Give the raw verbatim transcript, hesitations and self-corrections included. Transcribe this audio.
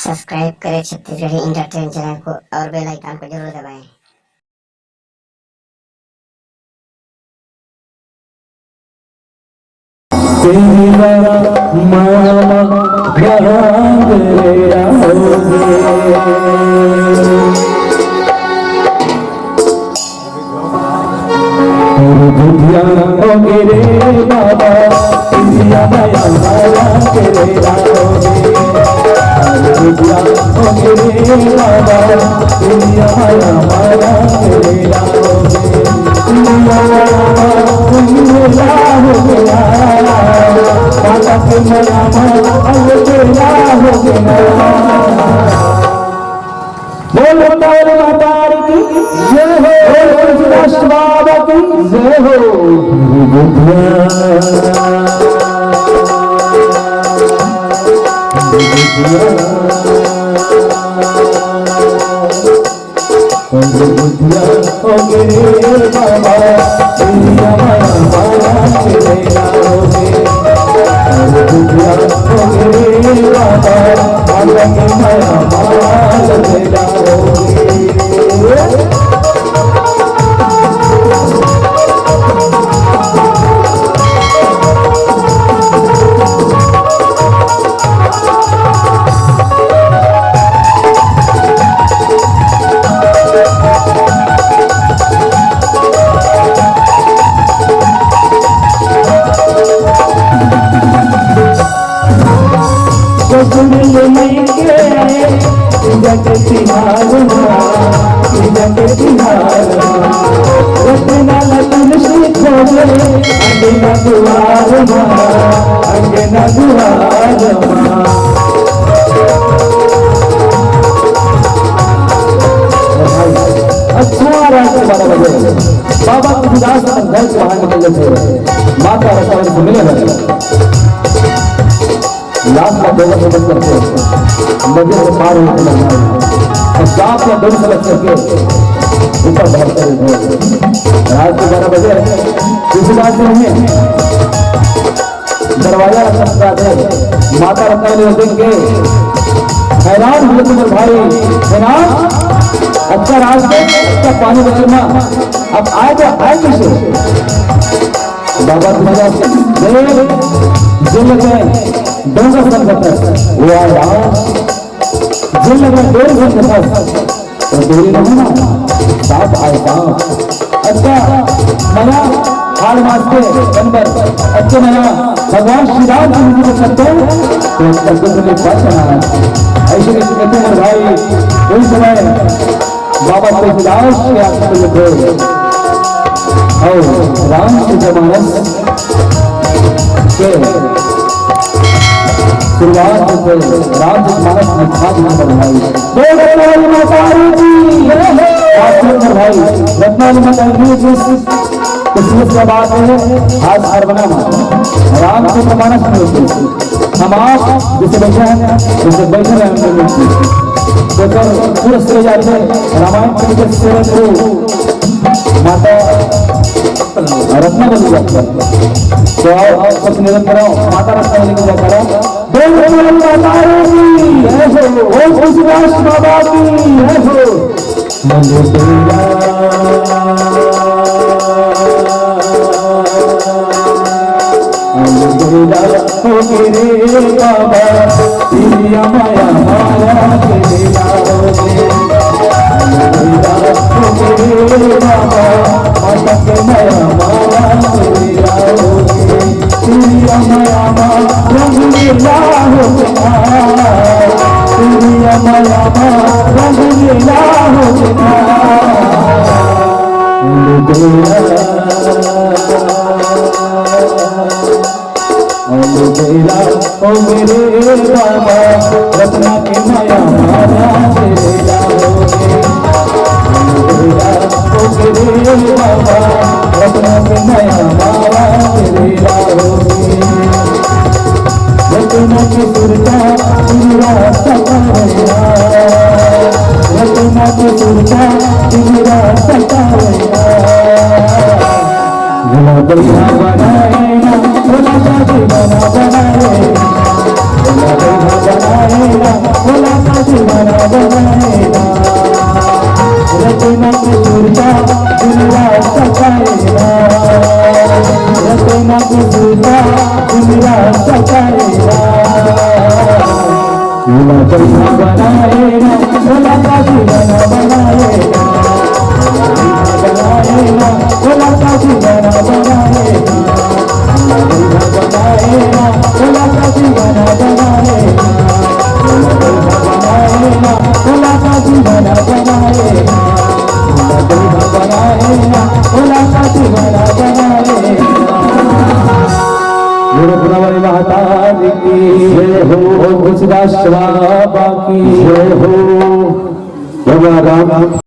Subscribe करें Chhattisgarhi entertain channel को और बेल आइकन को जरूर दबाएं। तेरी माया रंग रे आओगे। अरे बुधिया होगे रे बाबा, दुनिया माया माया के रे राहोगे। अरे बुधिया होगे रे बाबा, दुनिया माया माया के रे राहोगे। दुनिया माया माया के रे राहोगे। माता के माया माया के रे राहोगे। बोल काली माता की जय हो, बोल तुलसीदास बाबा की जय हो। ससुर ले मइके आए, पूजा के तिहार मा, पूजा के तिहार मा। रत्ना ला तुलसी खोले, अंगना दुआर मा, अंगना दुआर मा। अच्छा, रात के बारह बजे बाबा तुलसीदास अपन घर से बाहर निकल गए थे। माता रत्नावली से मिले हैं। लाश का दोनों समझ करके नदी से पार होकर जाना है। और सांप का दोनों समझ करके ऊपर बढ़ कर गए। रात के बारह बजे किसी बात नहीं है। दरवाजा खटखटा दे। माता रत्नावली देख के हैरान हुए तुम्हारे भाई, हैरान। अच्छा रात में अच्छा पानी बचना, अब आए तो आए कैसे? बाबा तुलसीदास देख, जिन में डोंगर संकट है, वो आया। जिन में डोंगर संकट है, तो देरी नहीं ना, बाप आए बाप। अच्छा, मया हार मारते बनबर, अच्छा मया भगवान श्री राम जी को सकते हो, तो अच्छा कुछ नहीं पास ना। ऐसे कहते हैं भाई, उस समय बाबा तुलसीदास के आश्रम में थे। और रामचरितमानस के शुरुआत से रामचरितमानस में खाद में बढ़ाई। बोल रहे हैं माता रानी की। आश्रम में भाई रत्नावली माता जी, जिस किस्मत का बात है, आज अरबना में रामचरितमानस में होती। हम आप जैसे बैठे हैं, जैसे बैठे हैं, हम लोग तो कर पूरा श्रेय जाते हैं रामायण के लिए, श्रेय को माता रत्नावली जाती है। तो आओ, आप सब निवेदन कराओ, माता रत्नावली की जय करो। बोल रत्नावली माता की जय हो, बोल तुलसीदास बाबा की जय हो। मन तेरा, मन तेरा। ओ मेरे बाबा, तेरी माया माया के लाओगे। ओ मेरे बाबा, माता के माया माया के लाओगे। तेरी माया माया रंग लीला हो गया। तेरी माया माया रंग लीला हो गया। ओ मेरा, ओ मेरा, ओ मेरे बाबा, रत्ना के माया माया तेरे लाओगे। ओ मेरा, ओ मेरे बाबा, रत्ना के माया माया तेरे लाओगे। रत्ना के सुरता तेरा सतावेगा। रत्ना के सुरता तेरा सतावेगा। भोला बैठा बनाए ना, भोला का दीवाना बनाए ना। भोला बैठा बनाए ना, भोला का गुरु ब्रह्मा महाराज की जय हो, गुरु घुसदास बाबा की जय हो। भगवान राम